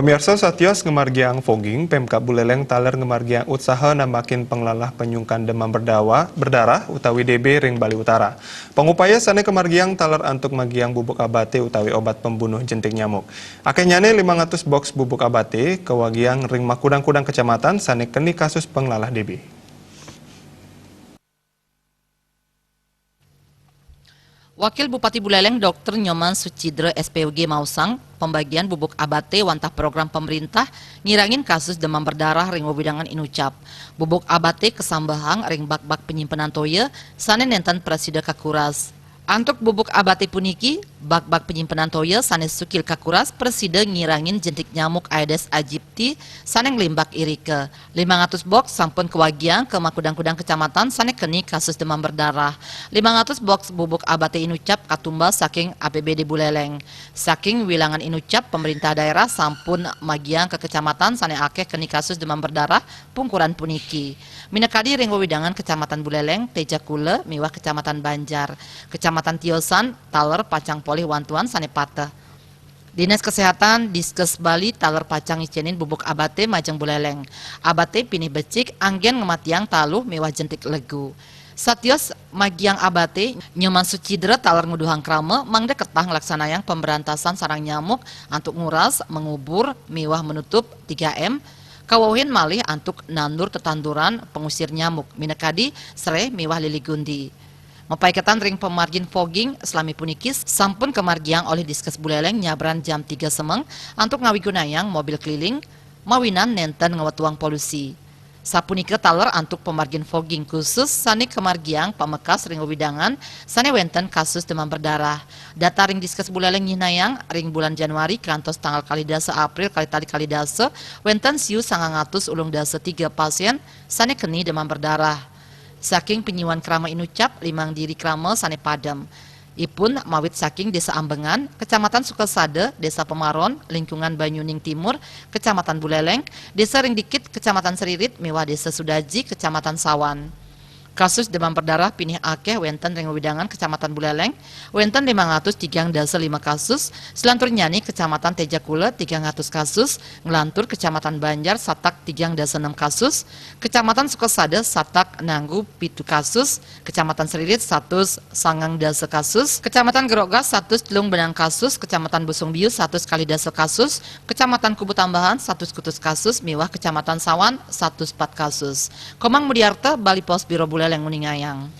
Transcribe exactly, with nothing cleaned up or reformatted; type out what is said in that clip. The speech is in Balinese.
Pemirsa, satios ngamargiang fogging, Pemkab Buleleng taler ngamargiang utsaha nambakin panglalah panyungkan demam berdawa-, berdarah utawi D B ring Bali Utara. Pangupaya sane kamargiang taler antuk magiang bubuk abate utawi obat pembunuh jentik nyamuk. Akehnyane limang atus boks bubuk abate kawagiang ring makudang-kudang kecamatan sane keni kasus panglalah D B. Wakil Bupati Buleleng Doktor Nyoman Sucidra S P W G maosang, pambagian bubuk abate wantah program pemerintah ngirangin kasus demam berdarah ring wewidangan inucap. Bubuk abate kasambahang ring bak-bak panyimpenan toya sane nenten prasida kakuras. Antuk bubuk abate puniki, bak-bak panyimpenan toya sane sukil kakuras prasida ngirangin jentik nyamuk Aedes aegypti sane nglimbak irika. Limang atus boks sampun kawagiang ka makudang-kudang kecamatan sane keni kasus demam berdarah. Limang atus boks bubuk abate inucap katumbas saking A P B D Buleleng. Saking wilangan inucap, pemerintah daerah sampun magiang ka kecamatan sane akeh keni kasus demam berdarah pungkuran puniki. Minakadi ring wewidangan Kecamatan Buleleng, Tejakula, miwah Kecamatan Banjar. Kecamatan tiosan taler pacang polih wantuan sane pateh. Dinas Kesehatan, Diskes Bali taler pacang ngicenin bubuk abate majeng Buleleng. Abate pinih becik, anggen ngamatiang taluh miwah jentik legu. Satios magiang abate, Nyoman Sucidra taler nguduhang krama mangda ketah nglaksanayang pemberantasan sarang nyamuk antuk nguras, mengubur, miwah menutup tiga M, kawewehin malih antuk nandur tetanduran pengusir nyamuk, minakadi sereh miwah lili gundi. Mapaiketan ring pamargin fogging, salami puniki sampun kamargiang olih Diskes Buleleng nyabran jam tiga semeng antuk ngawigunayang mobil keliling, mawinan nenten ngwetuang polusi. Sapunika taler antuk pamargin fogging khusus sane kamargiang pamekas ring wewidangan sane wenten kasus demam berdarah. Data ring Diskes Buleleng nyihnayang, ring bulan Januari kantos tanggal kalih dasa April kalih tali kalih dasa, wenten siu sangang atus ulung dasa tiga pasien sane keni demam berdarah. Saking panyiuan krama inucap, limang diri krama sane padem. Ipun mawit saking Desa Ambengan, Kecamatan Sukasada, Desa Pemaron, Lingkungan Banyuning Timur, Kecamatan Buleleng, Desa Ring Dikit, Kecamatan Seririt, miwah Desa Sudaji, Kecamatan Sawan. Kasus demam berdarah pinih akeh wenten ring wewidangan Kecamatan Buleleng, wenten limang atus tigang dasa lima kasus, selanturnyane Kecamatan Tejakula tigang atus kasus, nglantur Kecamatan Banjar satak tigang dasa enam kasus, Kecamatan Sukasada satak nanggu pitu kasus, Kecamatan Seririt satus sangang dasa kasus, Kecamatan Gerogak satus telung benang kasus, Kecamatan Busung Biu satus kalih dasa kasus, Kecamatan Kubu Tambahan satus kutus kasus, miwah Kecamatan Sawan satus pat kasus. Komang Mudiarta, Bali Post Bureau Buleleng nguningayang.